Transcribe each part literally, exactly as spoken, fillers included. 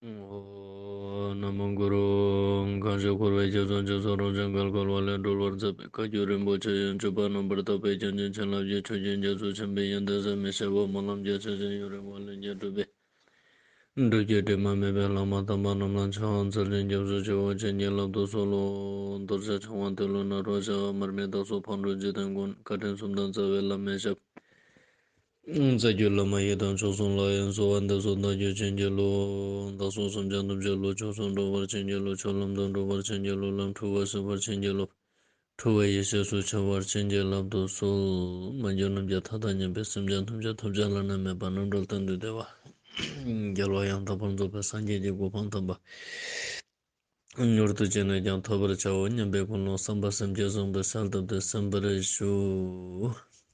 ཨོཾ། ན་མོ་གུ་རུ། གང་ཞིག་འཁོར་བའི་རྒྱ་མཚོ་འཇིགས་སུ་རུང་ཞིང་བརྒལ་དཀའ་བ་ལས་སྒྲོལ་བར་མཛད་པའི་བཀའ་བརྒྱུད་རིན་པོ་ཆེ་ཡི་སྤྱོད་པ་རྣམ་པར་དག་པའི་རྒྱ་ཆེན་བྱིན་རླབས་ཀྱི་ཆུ་རྒྱུན་རྒྱ་མཚོ་ཆེན་པོའི་ཡོན་ཏན་ཟད་མི་ཤེས་པ་སྨོན་ལམ་རྒྱ་ཆེ་ཞིང་ཡུན་རིང་བ་ལྷུན་གྱིས་གྲུབ་པའི་སྒྲུབ་བརྒྱུད་དྲི་མ་མེད་པའི་བླ་མ་དམ་པ་རྣམས་ལ་ཕྱག་འཚལ་ཞིང་སྐྱབས་སུ་མཆིའོ། བྱིན་གྱིས་བརླབ་ཏུ་གསོལ་ལོ། རྡོ་རྗེ་འཆང་དབང་ཏེ་ལོ་ནཱ་རོ་ཞབས། མར་མི་དྭགས་པོ་ཕག་གྲུ་འཇིག་རྟེན་མགོན། བཀའ་དྲིན་གསུམ་ལྡན་རྩ་བའི་བླ་མའི་ཞབས། རྩ་བརྒྱུད་བླ་མ་ཡི་དམ་མཆོག་གསུམ་ལ་ཡང་གསོལ་བ་འདེབས་སོ། བདག་རྒྱུད་བྱིན་གྱིས་རློབས། བདག་སོགས་སེམས་ཅན་ཐམས་ཅད་བློ་ཆོས་སུ་འགྲོ་བར་བྱིན་གྱིས་རློབས། ཆོས་ལམ་དུ་འགྲོ་བར་བྱིན་གྱིས་རློབས། ལམ་འཁྲུལ་པ་སེལ་བར་བྱིན་གྱིས་རློབས། འཁྲུལ་པ་ཡེ་ཤེས་སུ་འཆར་བར་བྱིན་གྱིས་བརླབ་ཏུ་གསོལ། མ་གྱུར་ནམ་མཁའི་མཐའ་དང་མཉམ་པའི་སེམས་ཅན་ཐམས་ཅད་ཐོབ་བྱ་བླ་ན་མེད་པ་རྣམ་གྲོལ་གཏན་དུ་བདེ་བ། རྒྱལ་བ་ཡང་དག་པར་རྫོགས་པའི་སངས་རྒྱས་ཀྱི་གོ་འཕང་དམ་པ། མྱུར་དུ་ཅི་ནས་ཀྱང་ཐོབ་པར་བྱའོ་སྙམ་པའི་ཀུན་སློང་བསམ་པ་སེམས་བསྐྱེད་བཟང་པོས་གསལ་བཏབ་སྟེ་གསན་པར་ཞུ།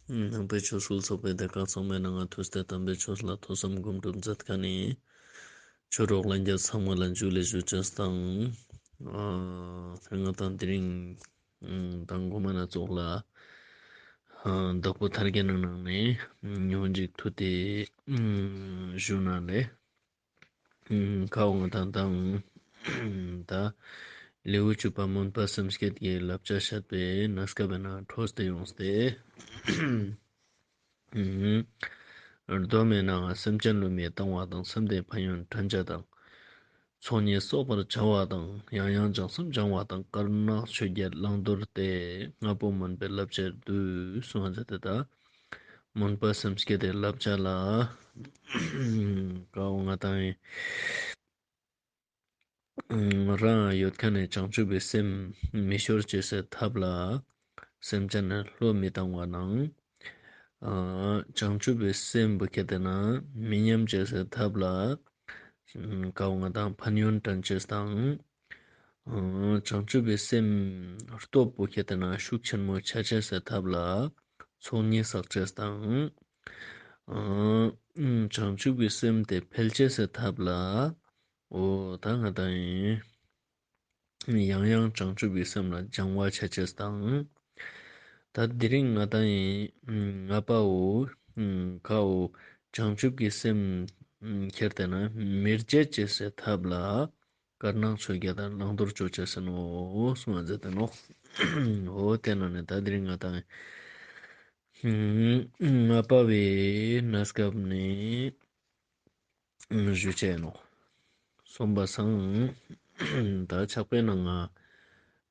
ནང་པའི་ཆོས་སྲོལ་ཚོགས་པའི་སྡེ་ཁག་ཚང་མའི་ནང་ང་ཐུགས་ཏེ་དམ་པའི་ཆོས་ལ་ཐོས་བསམ་སྒོམ་སྒྲུབ་མཛད་མཁན་ནི་ཆོས་གྲོགས་ལྷན་རྒྱས་ཚང་མ་ལ་འཇུ་ལེ་ཞུ་ཅེས་དང་། ཨ་ང་དང་དེ་རིང་དང་གོ་མ་ན་ཙོགས་ལ་ཨ་བདག་པོ་ཐར་རྒྱན་ནང་ནས་ཉོན་ཅིག་ཐུགས་ཏེ་ཞུ་ན་ལེ། ཁ་འོང་དང་དང་། ད་ལེའུ་བཅུ་པ་མུན་པ་སེམས་བསྐྱེད་ཀྱི་བསླབ་བྱ་བཤད་པའི་གནས་སྐབས་ན་འཕྲོས་ཏེ་ཡོངས་ཏེ། གདོད་མའི་ནང་སེམས་ཅན་བསླུ་མེད་བཏང་བ་དང་། སེམས་དེ་ཕན་ཡོན་དྲན་བྱ་དང་། ཚོགས་གཉིས་གསོག་པར་བྱ་བ་དང་། ཡང་ཡང་བྱང་སེམས་སྦྱང་བ་དང་། དཀར་ནག་ཆོས་བརྒྱད་བླང་དོར་ཏེ། ལྔ་པོ་མུན་པའི་བསླབ་བྱར་འདུས། གསུངས་པ་མཛད་དེ་ད། མུན་པ་སེམས་བསྐྱེད་དེ་བསླབ་བྱ་ལ། ཀའོ་ང་དང་རང་ཡོད་མཁན་ནས་བྱང་ཆུབ་པའི་སེམས་མི་ཤོར་བྱེད་སའི་ཐབས་ལ་སེམས་ཅན་བསླུ་མི་བཏང་བ་དང་། བྱང་ཆུབ་པའི་སེམས་བུ་ཁྱེར་ཏེ་ན་མི་ཉམས་བྱེད་སའི་ཐབས་ལ། ཀའོ་ང་དང་ཕན་ཡོན་དྲན་བྱེད་དང་། བྱང་ཆུབ་པའི་སེམས་སྟོབས་པོ་ཁྱེར་ཏེ་ན་ཤུགས་ཆེན་མོ་ཆ་ཆེ་སའི་ཐབས་ལ་ཚོགས་གཉིས་བསགས་བྱེད་དང་། བྱང་ཆུབ་ཀྱི་སེམས་དེ་འཕེལ་བྱེད་སའི་ཐབས་ལ་འོ་ད་ང་དང་ཡང་ཡང་བྱང་ཆུབ་ཀྱི་སེམས་ལ་སྦྱང་བ་ཆ་བྱེད་དང་། ད་དེ་རིང་ང་དང་ཡིན། ང་པའོ། ཁའོ། བྱང་ཆུབ་ཀྱི་སེམས་ཁྱེར་ཏེ་ན་མི་བརྗེད་བྱེད་སའི་ཐབས་ལ་དཀར་ནག་ཆོས་བརྒྱད་དང་བླང་དོར་བཅོ་བྱ་ཟེར་ནོ་གསུངས་པ་མཛད་དེ་ནོ། འོ་དེ་ན་ནི་ད་དེ་རིང་ང་དང་ང་པ་བའི་གནས་སྐབས་ནི། ཞུ་བྱས་ནོ། གསུམ་པ་སང་། ད་ཕྱག་དཔེ་ནང་ང་།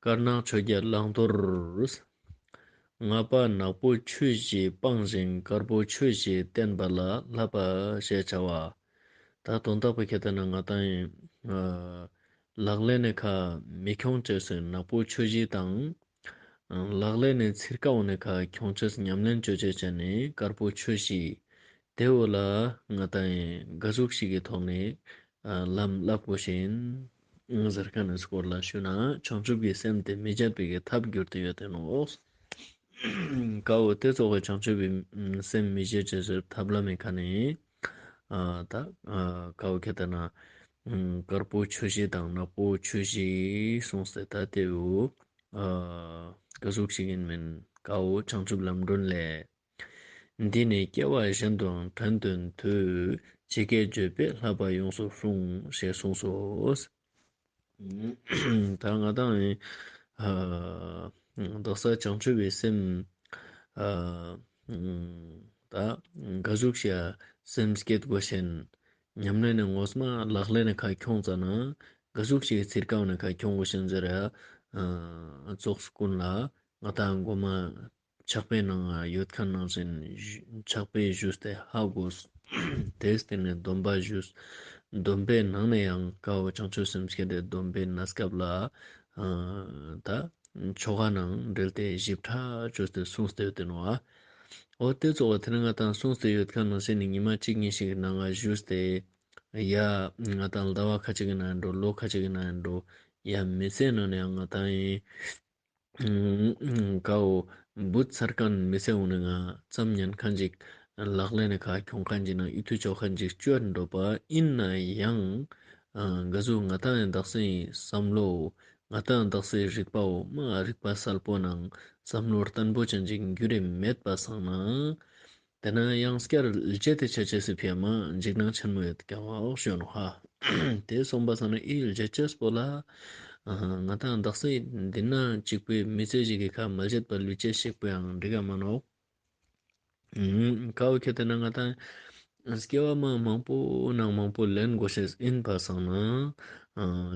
དཀར་ནག་ཆོས་བརྒྱད་བླང་དོར། ལྔ་པ་ནག་པོ་ཆོས་བཞི་སྤངས་ཤིང་དཀར་པོ་ཆོས་བཞི་བསྟེན་པ་ལ་བསླབ་པ་ཞེས་བྱ་བ། ད་དོན་དག་པོ་ཁྱེད་ལྟ་ན་ང་དང་ཡིན། ལག་ལེན་ནི་ཁ་མི་ཁྱོང་བྱས་སུ་ནག་པོ་ཆོས་བཞི་དང་། ལག་ལེན་ནི་ཚིར་ཀ་འོ་ནི་ཁ་ཁྱོང་བྱས་སུ་ཉམས་ལེན་བཅོ་བྱས་བྱས་ནས་དཀར་པོ་ཆོས་བཞི། དེ་འོ་ལ་ང་དང་ཡིན་དགའ་ཟུག་ཞིག་གི་ཐོག་ནས་ལམ་བསླབ་དགོས་ཤིང་། ཟེར་མཁན་ནི་སྐོར་ལ་ཞུ་ན་བྱང་ཆུབ་ཀྱི་སེམས་དེ་མི་བརྗེད་པའི་གི་ཐབས་གྱུར་ཏེ་ཡོད་དེ་ནོ། ཀའོ་དེ་ཚོགས་ཀྱི་བྱང་ཆུབ་ཀྱི་སེམས་མི་བརྗེད་བྱེད་ཟེར་ཐབས་ལ་མེད་མཁན་ནི། ད་ཀའོ་ཁྱེད་ལྟ་ན། དཀར་པོ་ཆོས་བཞི་དང་ནག་པོ་ཆོས་བཞི་གསུངས་ཏེ་ད་དེའུ། དགའ་ཟུག་ཞིག་ཡིན་མིན་ཀའོ་བྱང་ཆུབ་ལམ་སྒྲོན་ལས། འདི་ནི་སྐྱེ་བ་གཞན་དུའང་དྲན་དོན་དུ། ཇི་སྐད་བརྗོད་པས་བསླབ་པ་ཡོངས་སུ་བསྲུང་ཞེས་གསུངས་སོ། ད་ང་དང་ནི་དག་ས་བྱང་ཆུབ་པའི་སེམས་ད་དགའ་ཟུག་ཞིག་སེམས་བསྐྱེད་དགོས་ཤིང་ཉམས་ལེན་ནི་ངོ་མ་ལག་ལེན་ནི་ཁ་ཁྱོང་ཙ་ན་དགའ་ཟུག་ཞིག་ཚིར་ཀ་འོ་ནི་ཁ་ཁྱོང་དགོས་ཤིང་ཟེར་ཡ། ཙོགས་ཀུན་ལ་ང་དང་མགོ་མ། ཕྱག་དཔེ་ནང་ཡོད་མཁན་ནང་བཞིན་ཕྱག་དཔེ་ཞུས་ཏེ་ཧ་གོ། དེས་དེ་ནས་སྡོམ་པ་ཞུས། སྡོམ་པའི་ནང་ནས་ཡང་ཀའོ་བྱང་ཆུབ་སེམས་བསྐྱེད་དེ་སྡོམ་པའི་གནས་སྐབས་ལ་ད་ཆོ་ག་ནང་འབྲེལ་ཏེ་ཞིབ་ཕྲ་བཅོས་ཏེ་གསུངས་ཏེ་ཡོད་དེ་ནོ། འོ་དེ་ཚོ་བ་དེ་ནས་ང་དང་གསུངས་ཏེ་ཡོད་མཁན་ནང་བཞིན་ནི་ཉི་མ་གཅིག་གཉིས་ཤིག་གི་ནང་ང་ཞུས་ཏེ་ཡ་ང་དང་ཟླ་བ་ཁ་ཅིག་གི་ནང་འགྲོ་ལོ་ཁ་ཅིག་གི་ནང་འགྲོ་ཡ་མི་ཚེ་ནང་ནས་ཡང་ང་དང་ཡིན། ཀའོ། བུ་ཚར་མཁན་མི་ཚེ་འོང་ནས་ང་ཙམ་ཉན་མཁན་ཅིག་ལག་ལེན་ནི་ཁ་ཁྱོང་མཁན་ཅིག་ནང་ཨི་ཐུ་ཆོག་མཁན་ཅིག་བཅོས་འགྲོ་པ་ཡིན་ན་ཡང་། ག་ཟུག་ང་དང་ཡང་དག་སའི་བསམ་བློ་ང་དང་ཡང་དག་སའི་རིག་པའོ་མ་རིག་པ་གསལ་པོ་ནང་བསམ་བློ་བརྟན་པོ་ཅན་ཅིག་འགྱུར་རེ་མེད་པ་སང་ན། དེ་ན་ཡང་སྐྱར་ལ་ཅེ་དེ་ཆ་ཆེ་སི་ཕིའ་མ་འཇིགས་སྣང་ཆེན་མོ་ཡོད་ཀྱང་བ་འོག་ཞོན་ནོ་ཧ། དེ་སོང་པ་སང་ན་ཨི་ལ་བྱེད་ཅེས་པོ་ལ། ང་དང་དག་ས་འདི་ན་གཅིག་པའི་མི་ཚེ་ཞིག་གི་ཁ་མ་བྱེད་པ་ལུས་ཅེས་ཞིག་པོ་ཡང་འགྲིག་ག་མ་ནོག་ཀའོ་ཁྱེད་དེ་ན་ང་དང་སྐྱེ་བ་མ་མང་པོ་ནང་མང་པོ་ལེན་དགོས་ཤེས་ཨིན་པ་སང་ན།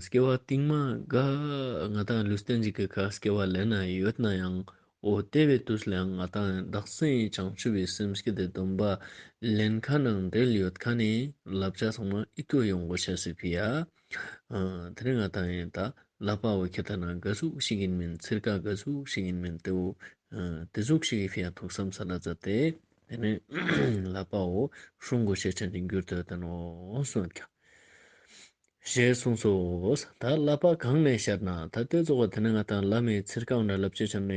སྐྱེ་བ་སྟིང་མ་ག་ང་དང་ལུས་རྟེན་ཞིག་གི་ཁ་སྐྱེ་བ་ལེན་ན་ཡོད་ན་ཡང་། འོ་དེ་བའི་དུས་ལའང་ང་དང་དག་སའི་བྱང་ཆུབ་པའི་སེམས་བསྐྱེད་དེ་སྡོམ་པ་ལེན་ཁ་ནང་འབྲེལ་ཡོད་ཁ་ནས་བསླབ་བྱ་ཚང་མ་ཨི་ཐུ་ཡོང་དགོས་ཤེས་སི་ཕི་ཡ། དེ་རིང་ང་དང་ཡིན་ད་བསླབ་པའོ་ཁྱེད་ད་ན་ག་ཟུག་ཞིག་ཡིན་མིན་ཚིར་ཀ་ག་ཟུག་ཞིག་ཡིན་མིན་དེའོ། དེ་ཟུག་ཞིག་གི་ཕི་ཡ་ཐུགས་བསམ་ས་ལ་མཛད་དེ། དེ་ནས་བསླབ་པའོ་སྲུང་དགོས་ཤེས་ཅན་གྱི་འགྱུར་ཏེ་ཡོད་དེ་ནོ་གསུངས་ཀྱང་། ཞེས་གསུངས་སོ། ད་བསླབ་པ་གང་ནས་བཤད་ན་ད་ལྟའི་ཚོགས་པ་དེ་ནས་ང་དང་བླ་མའི་ཚིར་ཀའོ་ན་བསླབ་བྱ་ཆ་ནས་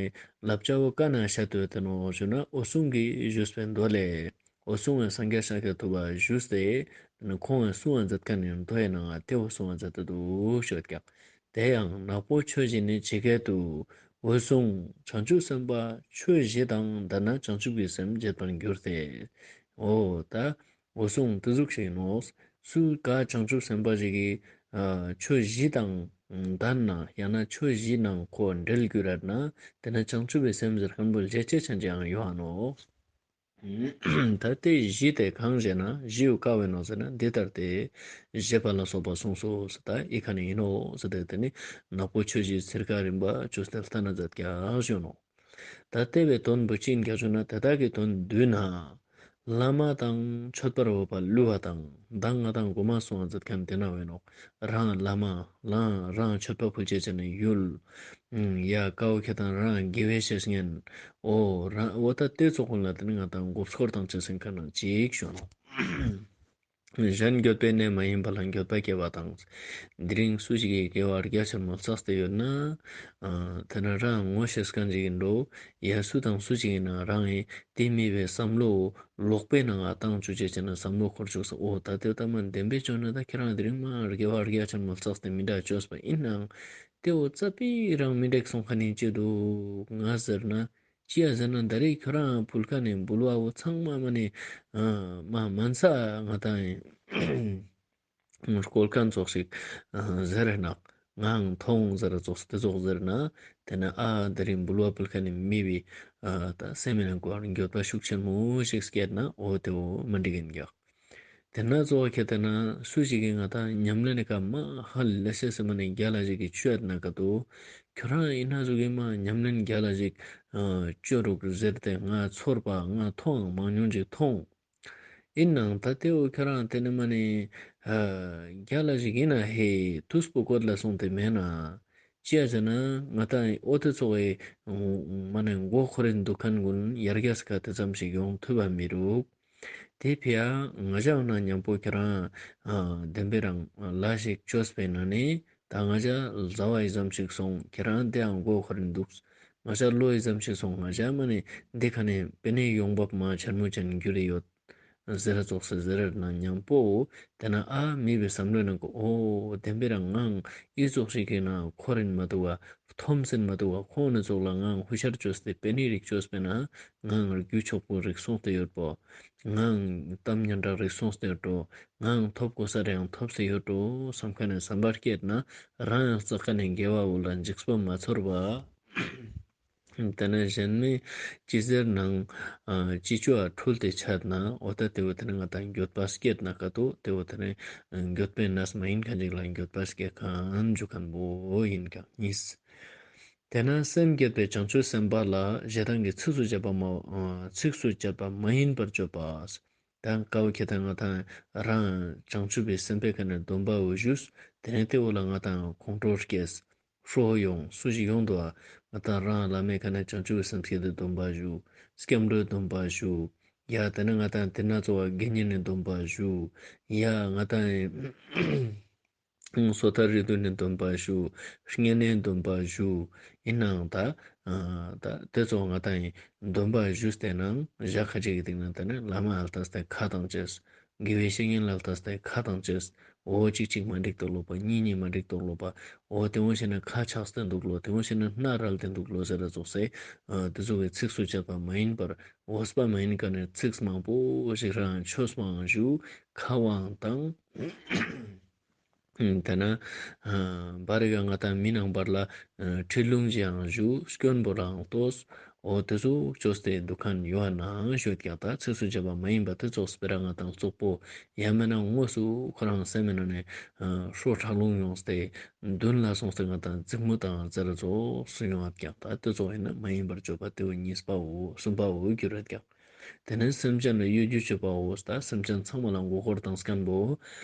བསླབ་བྱའོ་ཀ་ན་བཤད་དོ་ཡོད་དེ་ནོ་ཞུ་ན་འོ་གསུང་གིས་ཞུས་པའི་མདོ་ལས། འོ་གསུང་བའི་སངས་རྒྱས་ཤཱཀྱ་ཐུབ་པ་ཞུས་ཏེ། ཁོང་བའི་གསུང་བ་མཛད་མཁན་ནི་མདོ་ཡི་ནང་ང་དེ་འོ་གསུང་བ་མཛད་དེ་འདུག་ཤོད་ཀྱང་། དེ་ཡང་ནག་པོ་ཆོས་བཞི་ནི་ཇི་སྐད་དུ། འོད་སྲུང་བྱང་ཆུབ་སེམས་དཔའ་ཆོས་བཞི་དང་ལྡན་ན་བྱང་ཆུབ་ཀྱི་སེམས་བརྗེད་པར་འགྱུར་ཏེ། འོ་ད་འོད་སྲུང་དེ་ཟུག་ཞིག་ཡིན་ནོ། སུ་ག་བྱང་ཆུབ་སེམས་དཔའ་ཞིག་གིས་ཆོས་བཞི་དང་ལྡན་ན་ཡང་ན་ཆོས་བཞི་ནང་ཁོ་འབྲེལ་གྱུར་ར་ན་དེ་ན་བྱང་ཆུབ་ཀྱི་སེམས་ཟེར་མཁན་པོ་བརྗེད་ཅེས་ཅན་ཅིག་ཡང་ཡོད་ནོ། ད་ལྟའི་གཞི་དེ་གང་ཞེ་ན་གཞི་ཡོད་དཀའ་བའི་ནོ་ཟེར་ན་འདི་ལྟར་ཏེ། ཞེས་པ་ལ་སོགས་པ་གསུངས་སོ་ཟེར་ད་ཨི་ཁ་ནས་ཡིན་ནོ་ཟེར་ཏེ་དེ་ནི་ནག་པོ་ཆོས་བཞིའི་ཚིར་ཁ་རིམ་པ་བཅུ་སྟེ་ལྟ་ན་མཛད་ཀྱང་ཞུ་ནོ། ད་ལྟེ་བའི་དོན་བུ་ཅིན་རྒྱ་ཆུ་ན་དེ་དག་གི་དོན་བསྡུས་ན། བླ་མ་དང་མཆོད་པར་འོས་པ་བསླུ་བ་དང་མདང་ང་དང་མགོ་མ་སོང་བ་མཛད་མཁན་དེ་ན་བས་ནོ། རང་བླ་མ་རང་རང་མཆོད་པ་ཕུལ་བྱེད་ཅན་ནི་ཡུལ། ཡ་ཀའོ་ཁྱེད་དང་རང་དགེ་བའི་བཤེས་གཉེན། ཨོ་རང་འོ་ད་དེ་ཚོ་ཀུན་ལ་དེ་ནི་ང་དང་མགོ་སྐོར་དང་བཅས་སེང་ཁ་ནང་གཅིག་ཞོན་ནོ། གཞན་འགྱོད་པའི་གནས་མ་ཡིན་པ་ལ་འགྱོད་པ་སྐྱེ་བ་དང་། དེ་རིང་སུ་ཞིག་གིས་དགེ་བ་རྒྱ་ཆེན་མོ་བསགས་ཏེ་ཡོད་ན། དེ་ན་རང་ངོ་ཤེས་མཁན་ཞིག་ཡིན་འགྲོ། ཡ་སུ་དང་སུ་ཞིག་ཡིན་ན་རང་ཡིན་དེ་མེད་པའི་བསམ་བློ་ལོག་པའི་ནང་ང་བཏང་བཅུག་བྱས་བྱས་ན་བསམ་བློ་འཁོར་བཅུག་ས་འོ་ད་དེ་ལྟ་མ་བདེན་པའི་ཆོས་ན་ད་ཁྱེད་རང་དེ་རིང་མ་དགེ་བ་རྒྱ་ཆེན་མོ་བསགས་ཏེ་མི་འདྲ་བཅོས་པ་ཡིན་ནའང་། དེ་འོ་རྩ་བའི་རང་མི་འགྲིག་སོང་ཁ་ནས་ཅི་འདུག་ང་ཟེར་ན། ཅི་ཡ་ཟེར་ན་ད་རེས་ཁྱོད་རང་ཕུལ་ཁ་ནས་འབུལ་བ་འོ་ཚང་མ་མ་ནས་མ་མན་ས་ང་དང་ཡིན། སྐོལ་མཁན་ཚོགས་ཤིག་ཟེར་ན་ངའང་མཐོང་ཟེར་ཚོགས་དེ་ཚོགས་ཟེར་ན་དེ་ན་ཨ་ད་རེས་འབུལ་བ་ཕུལ་ཁ་ནས་མི་བི་ད་སེམས་ནང་གོ་འགྱོད་པ་ཤུགས་ཆེན་མོ་ཞིག་སྐྱེས་ན་འོ་དེ་འོ་མ་འགྲིག་གིན་རྒྱག་དེ་ན་གཙོ་བོ་ཁྱེད་དེ་ན་སུ་ཞིག་གིས་ང་དང་ཉམས་ལེན་ནི་ཀ་མ་ཧ་ལས་སེ་སེ་མ་ནས་རྒྱ་ལ་ཞིག་གིས་ཆོས་ཡོད་ན་ཀ་ཏོ། ཁྱོད་རང་ཡིན་ན་ཟུག་གི་མ་ཉམས་ལེན་རྒྱ་ལ་ཞིག་ཆོས་རུག་ཟེར་ཏེ་ང་ཚོར་པ་ང་མཐོང་མང་ཉུང་ཅིག་མཐོང་། ཡིན་ནང་ད་དེ་འོ་ཁྱོད་རང་དེ་ནི་མ་ནས་རྒྱ་ལ་ཞིག་ཡིན་ན་ཧེ་དུས་པོ་བཀོད་ལ་སོང་དེ་མེད་ན། ཅི་ཡ་ཟེར་ན་ང་དང་ཨོ་དེ་ཚོ་བའི་མ་ནས་མགོ་འཁོར་རིན་འདུག་མཁན་ཀུན་ཡར་རྒྱས་ཀ་དེ་ཙམ་ཞིག་ཡོང་ཐུབ་པ་མི་རུག་དེ་ཕི་ཡ་ང་ཞའི་ནང་མཉམ་པོ་ཁྱེད་རང་བདེན་པའི་རང་ལ་ཞིག་བཅོས་པའི་ནང་ནས་ད་ང་ཞ་ཟ་བ་ཡི་ཙམ་ཞིག་སོང་ཁྱེད་རང་དེའང་མགོ་འཁོར་རིན་འདུག་ང་ཞ་བློ་ཡི་ཙམ་ཞིག་སོང་ང་ཞ་མ་ནས་འདི་ཁ་ནས་པེ་ནེ་ཡོང་འབབ་མ་ཆེན་མོ་ཅན་འགྱུར་ཡོད། ཟེར་ཙོགས་སེ་ཟེར་ན་མཉམ་པོ། དེ་ན་ཨ་མི་བའི་བསམ་བློ་ནང་གི་ཨོ་བདེན་པའི་རང་ངང་ཨི་ཙོགས་ཤིག་གི་ན་འཁོར་རིན་མ་ཐུབ་བ་མཐོམ་ཟིན་མ་ཐུབ་བ་ཁོང་ནི་ཙོགས་ལ་ངང་ཧུ་ཤར་བཅོས་ཏེ་པེ་ནི་རིག་བཅོས་པས་ན་ངང་རྒྱུ་ཆོག་པོ་རིག་སོང་སྟེ་ཡོད་པོ། ངང་གཏམ་སྙན་གྲགས་རིག་སོང་སྟེ་ཡོད་འགྲོ། ངང་ཐོབ་གོ་ས་རེ་ཡང་ཐོབ་སྟེ་ཡོད་འགྲོ་བསམ་མཁན་ནས་བསམ་པ་སྐྱེད་ན་རང་ཡང་རྩ་ཁ་ནས་དགེ་བ་འུ་ལ་འཇིགས་པ་མ་ཚོར་བ། དེ་ནས་གཞན་མི་ཅི་ཟེར་ནང་ཅི་ཅོ་ཨ་འཁྲུལ་ཏེ་ཆད་ན་འོ་ད་དེ་བོ་དེ་ནས་ང་དང་འགྱོད་པ་སྐྱེད་ན་ཀ་ཏོ་དེ་བོ་དེ་ནས་འགྱོད་པའི་གནས་མ་ཡིན་མཁན་ཅིག་ལ་འགྱོད་པ་སྐྱེད་མཁན་འཇུ་མཁན་བོ་ཡིན་ཀྱང་གཉིས། དེ་ན་སེམས་བསྐྱེད་པའི་བྱང་ཆུབ་སེམས་དཔའ་ལ་ཞེ་སྡང་གི་ཚིགས་སུ་བཅད་པ་མ་ཚིགས་སུ་བཅད་པ་མ་ཡིན་པར་བརྗོད་པ། དང་ཀའོ་ཁྱེད་དང་ང་དང་རང་བྱང་ཆུབ་པའི་སེམས་དཔའི་ཁ་ནས་སྡོམ་པ་འོ་ཞུས་དེ་ནས་དེ་འོ་ལ་ང་དང་ཁོང་ཁྲོ་སྐྱེས། ཧྲོ་ཡོང་སུ་ཞིག་ཡོང་འདུག་ཨ། ང་དང་རང་བླ་མའི་ཁ་ནས་བྱང་ཆུབ་སེམས་བསྐྱེད་དེ་སྡོམ་པ་ཞུ། སྐྱབས་འགྲོའི་སྡོམ་པ་ཞུ། ཡ་དེ་ནས་ང་དང་དེ་ན་གཙོ་བ་དགེ་བསྙེན་ནས་སྡོམ་པ་ཞུ། ཡ་ང་དང་སོ་ཐར་རིགས་བདུན་ནས་སྡོམ་པ་ཞུ། བསྙེན་གནས་སྡོམ་པ་ཞུ། ཡིན་ནའང་ད་ད་དེ་ཚོ་ང་དང་ཡིན་སྡོམ་པ་ཞུས་ཏེ་ནང་ཞག་ཁ་ཅིག་གི་སྟེང་ན་དེ་ནས་བླ་མ་ཨལ་ཏ་སྟེ་ཁ་དང་བཅས། དགེ་བའི་བཤེས་གཉེན་ལ་ལྟ་སྟེ་ཁ་དང་བཅས། འོ་གཅིག་གཅིག་མ་འགྲིག་ཏོག་ལོ་པ་གཉིས་གཉིས་མ་འགྲིག་ཏོག་ལོ་པ། འོ་དེ་འོ་བྱས་ན་ཁ་ཆགས་ཏེ་འདུག་ལོ་དེ་འོ་བྱས་ན་སྣ་རལ་ཏེ་འདུག་ལོ་ཟེར་ར་ཙོགས་སེ། དེ་ཚོ་གི་ཚིགས་སུ་བཅད་པ་མ་ཡིན་པར་འོས་པ་མ་ཡིན་ཀ་ནས་ཚིགས་མང་པོ་ཞིག་རང་ཆོས་མང་ཞུ་ཁ་དབང་དང་། ཨུམ། དེ་ན་ཨ་བར་ག་ང་དང་མི་ནང་བར་ལ་ཨ་ཁྲིད་ལུང་ཅིག་ཡང་ཞུ། སྐྱོན་པོ་རང་ལྟོས། འོ་དེ་ཚོ་བཅོས་ཏེ་འདུག་མཁན་ཡོད་ན་ཤོད་ཀྱང་། ད་ཚིགས་སུ་བཅད་པ་མ་ཡིན་པ་དེ་ཚོ་སྤེ་ར་ང་དང་བཙོག་པོ་ཡང་མིན་ན་དངོས་སུ་ཁོ་རང་སེམས་ནང་ནས་ཨ་ཧྲོ་ཁྲག་རླུང་ཡོངས་ཏེ་མདུན་ལ་སོང་སྟེ་ང་དང་འཛིང་མོ་དང་ཟེར་རྫོགས་སུ་ཡོང་བ་ཀྱང་། ད་དེ་ཚོ་ཡིན་ན་མ་ཡིན་པར་བརྗོད་པ་དེ་བོ་གཉིས་པའོ། གསུམ་པའོ་འགྱུར་རེད་ཀྱང་། དེ་ནས་སེམས་ཅན་ལ་གཡོ་སྒྱུ་བྱེད་པའོ། ད་སེམས་ཅན་ཚང་མ་ལ་མགོ་སྐོར་བཏང་མཁན་པོ།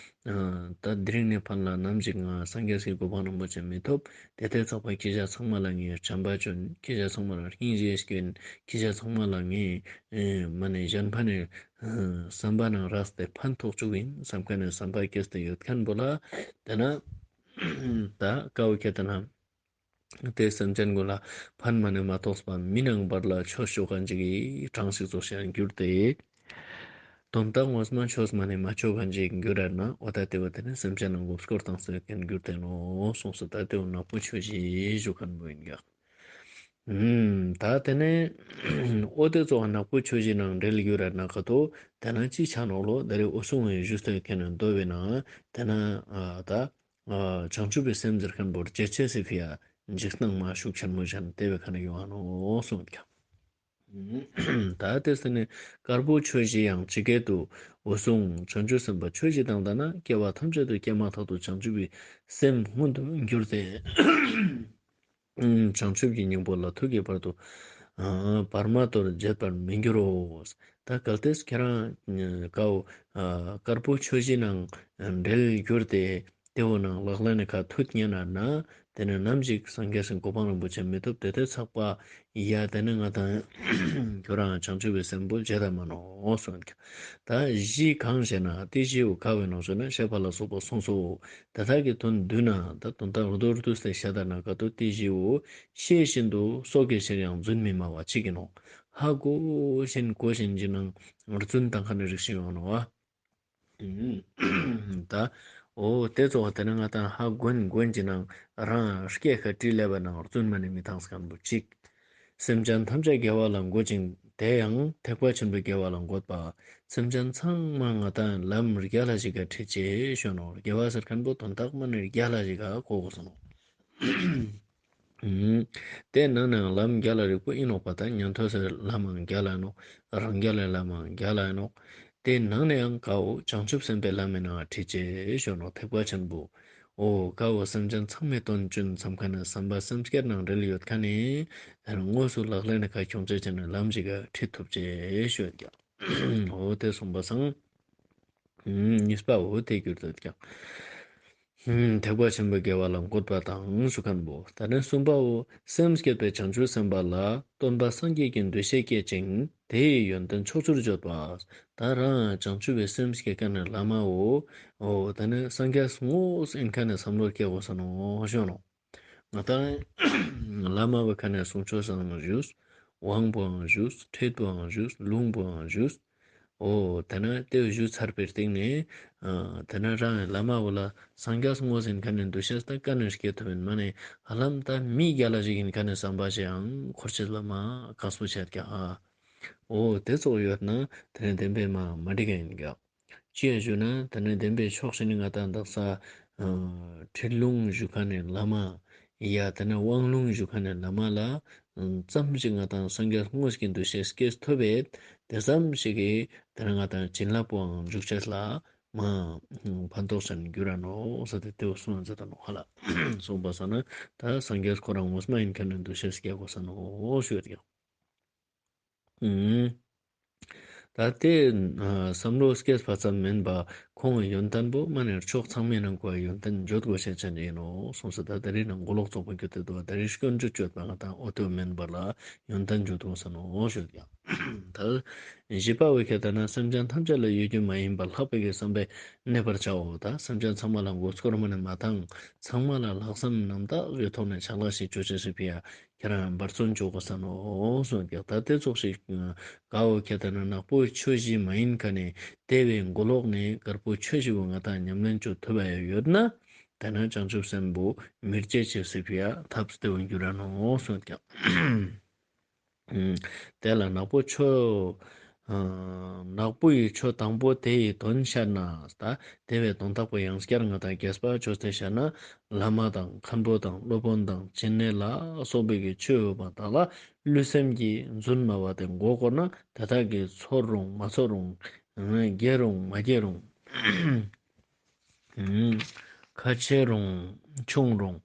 ཨ་ད་དེ་རིང་ནས་ཕན་ལ་ནམ་ཞིག་ང་སངས་རྒྱས་ཀྱི་གོ་འཕང་རིན་པོ་ཆེ་མི་ཐོབ། དེ་ལྟའི་ཚོགས་པ་ཁྱེད་ཅག་ཚང་མ་ལ་ངས་བྱམས་པ་བྱོན། ཁྱེད་ཅག་ཚང་མ་ལ་སྙིང་རྗེ་སྐྱོན། ཁྱེད་ཅག་ཚང་མ་ལ་ངས་ཨེ་མ་ནས་གཞན་ཕན་ནས་ཨེ་བསམ་པ་ནང་རགས་ཏེ་ཕན་ཐོགས་བཅུག་ཡིན་བསམ་མཁན་ནས་བསམ་པ་སྐྱེས་ཏེ་ཡོད་མཁན་པོ་ལ། དེ་ན་ད་དཀའ་བོ་ཁྱེད་ལྟ་ན། དེ་སེམས་ཅན་ཀུན་ལ་ཕན་མ་ནས་མ་ཐོགས་པ་མི་ནང་བར་ལ་ཆོས་ཞུ་མཁན་ཅིག་གི་གྲངས་ཤིག་ཚོགས་ཤིག་གྱུར་ཏེ། དོན་དག་ངོ་མ་ཆོས་མ་ནས་མ་ཆོག་མཁན་ཅིག་གྱུར་ར་ན། འོ་ད་དེ་བོ་དེ་ནི་སེམས་ཅན་ལ་མགོ་སྐོར་བཏང་ཟེར་མཁན་གྱུར་ཏེ་ནོ་གསུངས་སོ། ད་དེ་བོ་ནག་པོ་ཆོས་བཞི་ཞུ་མཁན་བོ་ཡིན་ཀྱང་། ཨུམ། ད་དེ་ནས་འོ་དེ་ཚོ་ནག་པོ་ཆོས་བཞི་ནང་འབྲེལ་གྱུར་ར་ན་ག་ཏོ། དེ་ན་ཅི་ཆ་ནོག་ལོ། ད་རེ་འོ་སྲུང་བའི་གཞུ་སྟོད་མཁན་ནས་མདོ་བས་ན་དེ་ན་ཨ་ད། ཨ་བྱང་ཆུབ་པའི་སེམས་ཟེར་མཁན་པོར་ཇེ་ཆེ་སི་ཕི་ཡ་འཇིགས་སྣང་མ་ཤུགས་ཆེན་མོ་ཅན་དེ་བས་ཁ་ན་ཡོང་ཨ་ནོ་གསུངས་ཀྱང་། ད་དེ་སི་ནི་དཀར་པོ་ཆོས་བཞི་ཡང་ཇི་སྐད་དུ། འོད་སྲུང་བྱང་ཆུབ་སེམས་དཔའ་ཆོས་བཞི་དང་ལྡན་ན། སྐྱེ་བ་ཐམས་ཅད་དུ་སྐྱེས་མ་ཐག་ཏུ་བྱང་ཆུབ་པའི་སེམས་མངོན་དུ་འགྱུར་ཏེ། བྱང་ཆུབ་ཀྱི་སྙིང་པོ་ལ་ཐུག་གི་བར་དུ་ཨ་བར་མ་དོར་བརྗེད་པར་མི་འགྱུར་རོ། ད་གལ་ཏེ་ཁྱེད་རང་ཀའོ་དཀར་པོ་ཆོས་བཞི་ནང་འབྲེལ་གྱུར་ཏེ་དེ་བོ་ནང་ལག་ལེན་ནི་ཁ་ཐུག་ཉན་ན་ན། དེ་ནས་ནམ་ཞིག་སངས་རྒྱས་སི་གོ་འཕང་རིན་པོ་ཆེ་མི་ཐོབ། དེ་དེ་ཚགས་པ་ཡ། དེ་ནས་ང་དང་ཁྱོད་རང་བྱང་ཆུབ་པའི་སེམས་པོ་བརྗེད་ད་མ་ནོ་གསུངས་ཀྱང་། ད་བཞི་གང་ཞེ་ན། དེ་བཞི་བོ་ག་བས་ནོ་ཟེར་ན་བཤད་པ་ལ་སོགས་པ་གསུངས་སོ། དེ་དག་གི་དོན་བསྡུས་ན། ད་དོན་དག་རྡོ་རྡོ་སྟེ་བཤད་ད་ན་ག་ཏོ། དེ་བཞི་བོ་ཤེས་བཞིན་དུ་སྲོག་གི་ཕྱིར་ཡང་རྫུན་མི་སྨྲ་བ་གཅིག་གིས་ནོ། ཧ་གོ་བཞིན་གོ་བཞིན་གྱི་ནང་རྫུན་དང་ཁ་ནས་རིགས་ཤིག་ཡོང་ནོ་བ། ད་འོ་དེ་ཚོ་དེ་ནི་ང་དང་ཧ་གོན་གོན་གྱི་ནང་རང་སྐད་ཁ་བྲིས་ལས་པ་ནང་རྫུན་མ་ནི་མི་ཐང་སྐམ་པོ་གཅིག། སེམས་ཅན་ཐམས་ཅད་དགེ་བ་ལ་འགོད་ཅིང་། དེ་ཡང་ཐེག་པ་ཆེན་པོའི་དགེ་བ་ལ་འགོད་པ། སེམས་ཅན་ཚང་མ་ང་དང་ལམ་རྒྱ་ལ་ཞིག་ག་ཁྲིད་ཅེས་ཞུ་ནོ། དགེ་བ་ཟེར་མཁན་པོ་དོན་དག་མ་ནི་རྒྱ་ལ་ཞིག་ག་གོ་དགོས་སོ་ནོ། དེ་ནང་ནའང་ལམ་རྒྱ་ལ་རིགས་པོ་ཨིན་ནོག་པ། ད་ཉན་ཐོས་སའི་ལམ་མང་རྒྱ་ལ་ནོག། རང་རྒྱ་ལའི་ལམ་མང་རྒྱ་ལ་ནོག། དེ་ནང་ནའང་ཀའོ་བྱང་ཆུབ་སེམས་དཔའི་ལམ་མི་ནང་ཁྲིད་ཅེས་ཞུ་ནོ། ཐེག་པ་ཆེན་པོ། འོ་ཀའོ་སེམས་ཅན་ཚང་མའི་དོན་བྱུང་བསམ་མཁན་ནི་བསམ་པ་སེམས་བསྐྱེད་ནང་འབྲེལ་ཡོད་མཁན་ནི། དེར་དངོས་སུ་ལག་ལེན་ནི་ཁ་ཁྱོང་ཅེས་བྱས་ནས་ལམ་ཞིག་ག་ཁྲིད་ཐུབ་ཅེས་ཞུ་ཡོད་ཀྱང་། འོ་དེ་གསུངས་པ་སང་། གཉིས་པའོ་དེ་གྱུར་ཏེ་ཀྱང་། ཐེག་པ་ཆེན་པོའི་དགེ་བ་ལ་འགོད་པ་དང་ཞུ་མཁན་པོ། ད་ནི་གསུམ་པའོ། སེམས་བསྐྱེད་པའི་བྱང་ཆུབ་སེམས་དཔའ་ལ་སྟོན་པ་སངས་རྒྱས་ཀྱི་འདུ་ཤེས་བསྐྱེད་ཅིང་དེ་ཡི་ཡོན་ཏན་ཕྱོགས་བཅུར་བརྗོད་པ། ད་རང་བྱང་ཆུབ་པའི་སེམས་བསྐྱེད་མཁན་ནི་བླ་མའོ། འོ་ད་ནི་སངས་རྒྱས་དངོས་ཨིན་མཁན་ནི་བསམ་བློ་སྐྱེ་དགོས་ས་ནོ་ཞུ་ནོ། ང་དང་བླ་མ་བའི་ཁ་ནས་གསུང་ཆོས་སང་ཞུས། དབང་པོའང་ཞུས། ཁྲིད་པོའང་ཞུས། ལུང་པོའང་ཞུས། འོ་དེ་ན་དེ་ཞུས་ཚར་བའི་སྟེང་ནས། ཨ་དེ་ན་རང་བླ་མ་བོ་ལ་སངས་རྒྱས་དངོས་ཟིན་མཁན་ནས་འདུ་ཤེས་ད་དཀའ་ནས་སྐྱེ་ཐུབ་ཡིན་མ་ནས་ཧ་ལམ་ད་མི་རྒྱ་ལ་ཞིག་ཡིན་མཁན་ནས་བསམ་པ་ཞིག་ཡང་འཁོར་ཆེད་ལ་མ་གང་སྤོ་བྱེད་ཀྱང་ཨ། འོ་དེ་ཚོགས་ཡོད་ན་དེ་ནས་བདེན་པའི་མ་མ་འགྲིག་ག་ཡིན་ཀྱང་། ཅི་ཡང་ཞུ་ན་དེ་ནས་བདེན་པའི་ཕྱོགས་ཤིག་ནས་ང་དང་དག་ས་ཨ་ཁྲིད་ལུང་ཞུ་མཁན་ནས་བླ་མ། ཡ་དེ་ནས་དབང་ལུང་ཞུ་མཁན་ནས་བླ་མ་ལ། ཙམ་ཞིག་ང་དང་སངས་རྒྱས་དངོས་ཀྱི་འདུ་ཤེས་སྐྱེས་ཐུབ་པས་དེ་ཙམ་ཞིག་གིས་དེ་ནས་ང་དང་བྱིན་རླབས་པོའང་འཇུག་ཆེད་ལ་མ་ཕན་ཐོགས་ཤིག་འགྱུར་ར་ནོ་ཟེར་ཏེ་དེ་གསུངས་ཟེར་ད་ནོ་ཧ་ལ་གསུངས་པ་ས་ན་ད་སངས་རྒྱས་ཁོ་རང་ངོ་མ་ཡིན་མཁན་ནས་འདུ་ཤེས་སྐྱེ་དགོས་ས་ནོ་ཞུ་ཡོད་ཀྱང་། ད་དེ་ཨ་བསམ་བློ་སྐྱེས་པ་ཙམ་མིན་པ་ཁོང་གི་ཡོན་ཏན་པོ་མ་ནས་ཕྱོགས་ཚང་མའི་ནང་གོ་ཡོན་ཏན་བརྗོད་དགོས་ཤེས་ཅན་ཡིན་ནོ་གསུངས་སོ། ད་དེ་རིང་ནང་མགོ་ལོག་ཚོགས་པ་རྒྱུད་དེ་དུ་བ་དེ་རིང་སྐྱོན་བརྗོད་བརྗོད་པ་ང་དང་ཨོ་ཏོ་མིན་པ་ལ་ཡོན་ཏན་བརྗོད་དགོས་ས་ནོ་ཞུ་ཡང་། ད་བཞི་པ་བོ་ཁྱེད་ལྟ་ན་སེམས་ཅན་ཐམས་ཅད་ལ་གཡོ་སྒྱུ་མ་ཡིན་པ་ལྷག་པའི་གི་བསམ་པས་གནས་པར་བྱའོ། ད་སེམས་ཅན་ཚང་མ་ལ་མགོ་སྐོར་མ་ནས་མ་བཏང་། ཚང་མ་ལ་ལྷག་བསམ་རྣམ་དག་གི་ཐོག་ནས་ཕྱག་ལས་ཤིག་ཅོ་ཅེས་སི་ཕི་ཡ། ཁྱེད་རང་འབད་བརྩོན་བྱེད་དགོས་ས་ནོ་གསུངས་ཀྱང་། ད་དེ་ཚོགས་ཤིག་གའོ་ཁྱེད་ལྟ་ན་ནག་པོ་ཆོས་བཞི་མ་ཡིན་ཁ་ནས་དེ་བས་མགོ་ལོག་ནས་དཀར་པོ་ཆོས་བཞི་བོ་ང་དང་ཉམས་ལེན་བྱེད་ཐུབ་པ་ཡོད་ན། དེ་ན་བྱང་ཆུབ་སེམས་པོ་མི་བརྗེད་ཅེས་སི་ཕི་ཡ་ཐབས་དེ་བོ་འགྱུར་ར་ནོ་གསུངས་ཀྱང་། དེ་ལ་ནག་པོ་ཆོས་ ནག་པོ་ཡི་ཆོས་དང་པོ་དེ་ཡི་དོན་ཤར་ན། ད་དེ་བས་དོན་དག་པོ་ཡང་བསྐྱར་ང་དང་རྒྱས་པ་ཅོས་ཏེ་བཤད་ན། བླ་མ་དང་མཁན་པོ་དང་སློབ་དཔོན་དང་སྦྱིན་གནས་ལ་སོགས་པའི་གི་ཆོས་ཡོད་པ་དག་ལ་ལུས་སེམས་ཀྱིས་རྫུན་སྨྲ་བ་དེ་མགོ་བསྐོར་ན། དེ་དག་གིས་ཚོར་རུང་མ་ཚོར་རུང་། དགེ་རུང་མ་དགེ་རུང་། ཁ་ཆེ་རུང་ཆུང་རུང་།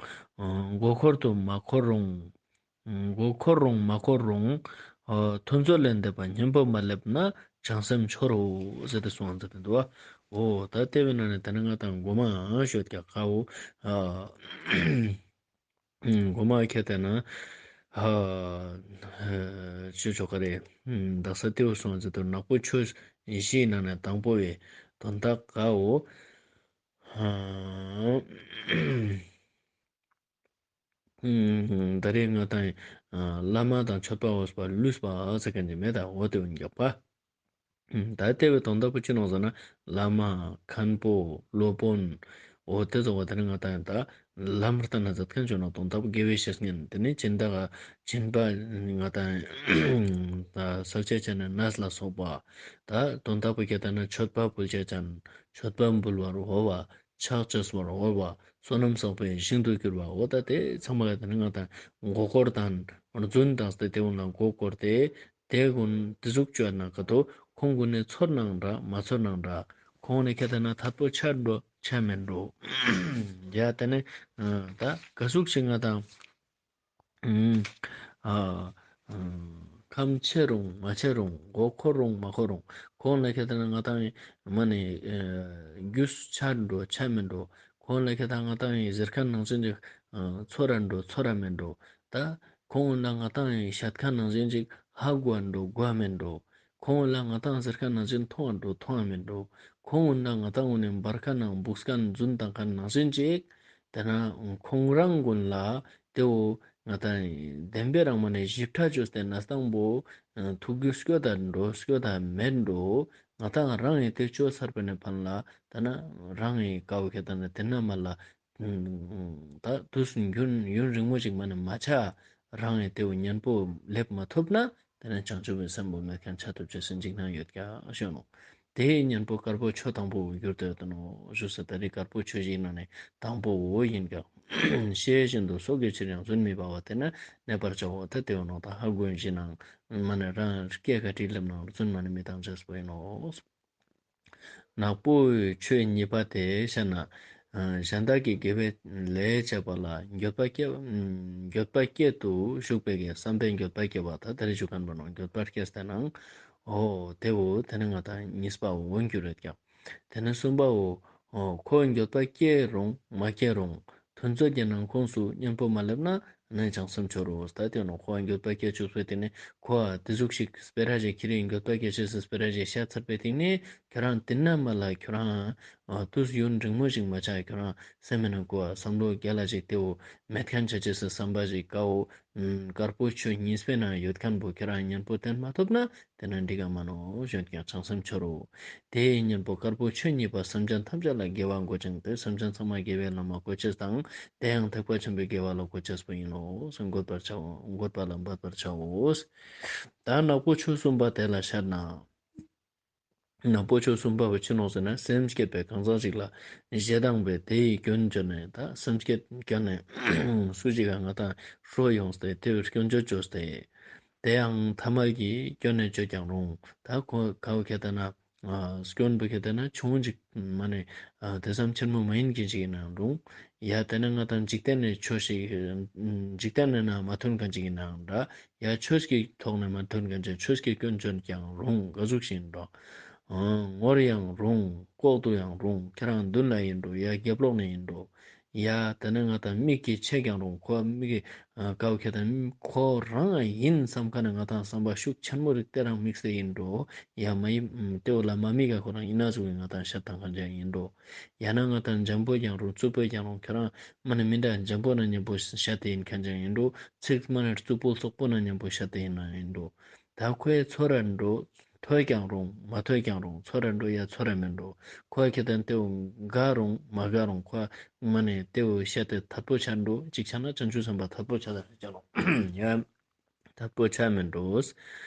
མགོ་འཁོར་དུ་མ་འཁོར་རུང་། མགོ་འཁོར་རུང་མ་འཁོར་རུང་། ཐུན་ཚོད་ལས་འདས་པ་གཉེན་པོ་མ་སླེབས་ན་བྱང་སེམས་འཆོར་རོ་ཟེར་ཏེ་གསུངས་ཟེར་ཏེ་འདུག་བ། འོ་ད་དེ་བས་ན་ནི་དེ་ནི་ང་དང་མགོ་མ་ཤོད་ཀྱང་ཁ་འོ། མགོ་མ་ཁྱེར་ཏེ་ན། ཆོས་ཆོ་ག་རེ། དག་ས་ཏེའུ་སོང་ཟེར་དུ་ནག་པོ་ཆོས་བཞིའི་ནང་ནས་དང་པོ་བའི་དོན་དག་གའོ། ད་རེས་ང་དང་བླ་མ་དང་མཆོད་པ་འོས་པ་ལུས་པ་ཟེར་མཁན་གྱི་མེད་ད་འོ་དེ་འོན་རྒྱག་པ། ད་ལྟེ་བའི་དོན་དག་པོ་ཅི་ནོག་ཟེར་ན། བླ་མ། མཁན་པོ། སློབ་དཔོན། འོ་དེ་ཚོ་བ་དེ་ནི་ང་དང་ད་ལམ་ལྟ་ན་མཛད་མཁན་བྱུང་ན་དོན་དག་པོ་དགེ་བའི་བཤེས་གཉེན། དེ་ནི་སྦྱིན་བདག་སྦྱིན་པ་ང་དང་ད་བསགས་བྱ་བྱས་ན་ནས་ལ་སོགས་པ། ད་དོན་དག་པོ་ཁྱེད་ལྟ་ན་མཆོད་པ་ཕུལ་བྱ་ཅན། མཆོད་པ་འབུལ་བར་འོས་པ། ཕྱག་བྱ་བར་འོས་པ། བསོད་ནམས་བསགས་པའི་ཞིང་དུ་གྱུར་པ། འོ་ད་དེ་ཚང་མ་ལ་དེ་ནི་ང་དང་མགོ་སྐོར་དང་རྫུན་དང་སྟེ་དེ་འོ་ན་མགོ་སྐོར་ཏེ། དེ་ཀུན་དེ་ཟུག་བཅོས་ན་ག་དོ། ཁོང་ཀུན་ནས་ཚོར་ནང་འདྲ་མ་ཚོར་ནང་འདྲ། ཁོང་ནས་ཁྱད་ད་ན་ཐད་པོ་ཆ་འགྲོ་ཆ་མེད་འགྲོ། ཡ་དེ་ནས་ད་ག་ཟུག་ཞིག་ང་དང་ཁམས་ཆེ་རུང་མ་ཆེ་རུང་མགོ་འཁོར་རུང་མ་འཁོར་རུང་། ཁོང་ལ་ཁྱད་ད་ན་ང་དང་མ་ནས་རྒྱུས་ཆ་འགྲོ་ཆ་མེད་འགྲོ། ཁོང་ལ་ཁྱད་ད་ང་དང་ཟེར་མཁན་ནང་བཞིན་གྱི་ཚོར་ར་འགྲོ་ཚོར་ར་མེད་འགྲོ། ད། ཁོང་ན་ང་དང་ཡི་ཤད་ཁ་ནང་བཞིན་ཅིག་ཧ་གོ་འགྲོ་གོ་མེད་འགྲོ། ཁོང་ལ་ང་དང་ཟེར་ཁ་ནང་བཞིན་མཐོང་འགྲོ་མཐོང་མེད་འགྲོ། ཁོང་ན་ང་དང་འོ་ནས་འབར་ཁ་ནང་འབུག་སྐན་རྫུན་དང་ཁ་ནང་བཞིན་ཅིག། དེ་ན་ཁོང་རང་ཀུན་ལ་དེའོ་ང་དང་ཡི་བདེན་པའི་རང་མ་ནས་ཞིབ་ཕྲ་བཅོས་ཏེ་ན་སྟངས་པོ་ཐུག་རྒྱུ་སྐྱོ་ད་འགྲོ་སྐྱོ་ད་མེད་འགྲོ། ང་དང་རང་ཡི་དེ་བཅོས་ཚར་པ་ནས་ཕན་ལ་དེ་ན་རང་ཡི་ཀའོ་ཁྱད་ད་ན་དེ་ན་མ་ལ། ད་དུས་ཡུན་ཡུན་རིང་མོ་ཞིག་མ་ནས་མ་ཆགས་རང་ཡི་དེའུ་གཉེན་པོ་སླེབས་མ་ཐུབ་ན་དེ་ནས་བྱང་ཆུབ་པའི་སེམས་པོ་མེད་མཁན་ཆ་ཐུབ་ཅེས་སུ་འཇིགས་སྣང་ཡོད་ཀྱང་ཞུ་ནོ། དེའི་གཉེན་པོ་དཀར་པོ་ཆོས་དང་པོ་འགྱུར་ཏེ་ཡོད་ནོ་ཞུ་ས། ད་རེས་དཀར་པོ་ཆོས་བཞིའི་ནང་ནས་དང་པོ་འོ་ཡིན་ཀྱང་ཤེས་བཞིན་དུ་སྲོག་གི་ཕྱིར་ཡང་རྫུན་མི་སྦ་བ་དེ་ན་གནས་པར་བྱའོ། ད་དེའུ་ནོ་ད་ཧ་གོ་བཞིན་ནང་མ་ནས་རང་སྐད་ཀ་བྲིས་ལེབ་ནང་རྫུན་མ་ནས་མི་བཏང་ཅེས་པོ་ཡིན་ནོ། ནག་པོའི་ཆོས་གཉིས་པ་དེ་བཤད་ན། གཞན་དག་གི་དགེ་བའི་ལས་བྱས་པ་ལ་འགྱོད་པ་སྐྱེ། འགྱོད་པ་སྐྱེ་དུ་ཞུགས་པའི་གི་བསམ་པས་འགྱོད་པ་སྐྱེ་བ་ད་ད་རེས་ཞུ་མཁན་པོ་ནང་འགྱོད་པ་སྐྱེས་ཏེ་ནང་། འོ་དེའོ་དེ་ནི་ང་དང་གཉིས་པའོ་འགྱུར་རེད་ཀྱང་། དེ་ནི་གསུམ་པའོ། ཁོ་འགྱོད་པ་སྐྱེ་རུང་མ་སྐྱེ་རུང་། ཐུན་ཚོད་ཀྱི་ནང་ཁོངས་སུ་གཉེན་པོ་མ་སླེབས་ན་ནི་བྱང་སེམས་འཆོར་རོ། ད་དེ་ནོ་ཁོ་འགྱོད་པ་སྐྱེ་བཅུག་པའི་སྟེང་ནས་ཁོ་དེ་ཟུག་ཞིག་སྤེ་ར་ཞིག་ཁྱེད་རིང་འགྱོད་པ་སྐྱེ་ཆེས་སུ་སྤེ་ར་ཞིག་བཤད་ཚར་པའི་སྟེང་ནས་ཁྱོད་རང་དེ་ན་མ་ལ་ཁྱོད་རང་དུས་ཡུན་རིང་མོ་ཞིག་མ་ཆགས་ཁྱོད་རང་སེམས་ནང་ཁོ་བསམ་བློ་རྒྱ་ལ་ཞིག་དེའོ་མེད་མཁན་ཆ་ཆེས་སུ་བསམ་པ་ཞིག་དཀའོ། དཀར་པོ་ཆོས་གཉིས་པའི་ནང་ཡོད་མཁན་པོ་ཁྱོད་རང་གཉེན་པོ་བསྟེན་མ་ཐུབ་ན། དེ་ན་འགྲིག་ག་མ་ནོ་གཞོན་ཀྱང་བྱང་སེམས་འཆོར་རོ། དེའི་གཉེན་པོ་དཀར་པོ་ཆོས་གཉིས་པ་སེམས་ཅན་ཐམས་ཅད་ལ་དགེ་བ་འགོད་ཅིང་དེ་སེམས་ཅན་ཚང་མ་དགེ་བའི་ལམ་ལ་བཀོད་ཅེས་དང་དེ་ཡང་ཐེག་པ་ཆེན་པོའི་དགེ་བ་ལ་བཀོད་ཅེས་པོ་ཡིན་ནོ་ཟེར་འགོད་པར་བྱའོ། འགོད་པ་ལ་འབད་པར་བྱའོ། ད་ནག་པོ་ཆོས་གསུམ་པ་དེ་ལ་ཤར་ན། ནག་པོ་ཆོས་གསུམ་པ་བ་ཅི་ནོ་ཟེར་ན་སེམས་བསྐྱེད་པའི་གང་ཟག་ཞིག་ལ་ཞེ་སྡང་བས་དེ་ཡི་སྐྱོན་བརྗོད་ནས་ད་སེམས་བསྐྱེད་བརྒྱབ་ནས་སུ་ཞིག་ག་ང་དང་ཧྲོ་ཡོངས་ཏེ་དེ་བས་སྐྱོན་བརྗོད་བཅོས་ཏེ། དེ་ཡང་ཐ་མལ་གྱི་སྐྱོན་ནས་བརྗོད་ཀྱང་རུང་། ད་ཁོ་གའོ་ཁྱད་ད་ན་སྐྱོན་པོ་ཁྱད་ད་ན་ཆུང་ཅིག་མ་ནས་དེ་ཙམ་ཆེན་མོ་མ་ཡིན་མཁན་ཅིག་ཡིན་ནའང་རུང་། ཡ་དེ་ནས་ང་དང་འཇིག་རྟེན་ནས་ཆོས་ཤིག་འཇིག་རྟེན་ནས་ན་མ་ཐོན་མཁན་ཅིག་ཡིན་ནའང་འདྲ། ཡ་ཆོས་ཀྱི་ཐོག་ནས་མ་ཐོན་མཁན་ཅིག་ཆོས་ཀྱི་སྐྱོན་བརྗོད་ཀྱང་རུང་ག་ཟུག་ཞིག་ཡིན་འགྲོ། ངོར་ཡང་རུང་ལྐོག་ཏུ་ཡང་རུང་ཁྱེད་རང་མདུན་ལ་ཡིན་འགྲོ་ཡ་རྒྱབ་ལོགས་ནས་ཡིན་འགྲོ། ཡ་དེ་ནས་ང་དང་མིག་གིས་ཆེ་ཀྱང་རུང་ཁོ་མིག་གིས་དཀའ་བ་ཁྱད་དང་ཁོ་རང་ཡིན་བསམ་མཁན་ནས་ང་དང་བསམ་པ་ཤུགས་ཆེན་མོ་རིག་དེ་རང་དམིགས་བསལ་ཡིན་འགྲོ། ཡ་མ་ཡིན་དེ་བོ་ལ་མ་དམིགས་ག་ཁོ་རང་ཡིན་ན་ཟུག་གི་ང་དང་ཤ་ཐང་མཁན་ཅན་ཡིན་འགྲོ། ཡང་ན་ང་དང་འཇམ་པོ་ཀྱང་རུང་རྩུབ་པོ་ཀྱང་རུང་ཁྱོད་རང་མ་ནི་མི་འདྲ་འཇམ་པོ་ན་མཉམ་པོ་བཤད་དེ་ཡིན་མཁན་ཅན་ཡིན་འགྲོ། ཚིག་མ་ནི་རྩུབ་པོ་སོག་པོ་ན་མཉམ་པོ་བཤད་དེ་ཡིན་ན་ཡིན་འགྲོ། ད་ཁོའི་ཚོར་ར་འགྲོ་ཐོས་ཀྱང་རུང་མ་ཐོས་ཀྱང་རུང་ཚོར་ར་འགྲོ་ཡ་ཚོར་ར་མིན་འགྲོ། ཁོ་ཁྱེད་དང་དེའུ་དགའ་རུང་མ་དགའ་རུང་ཁོ་མ་ནི་དེའུ་བཤད་དེ་ཐད་པོ་ཆ་འགྲོ་ཅིག་ཆ་ན་བྱང་ཆུབ་སེམས་དཔའ་ཐད་པོ་ཆ་ད་རེ་ཅ་རུང་ཡ། ཐད་པོ་ཆ་མིན་འགྲོ།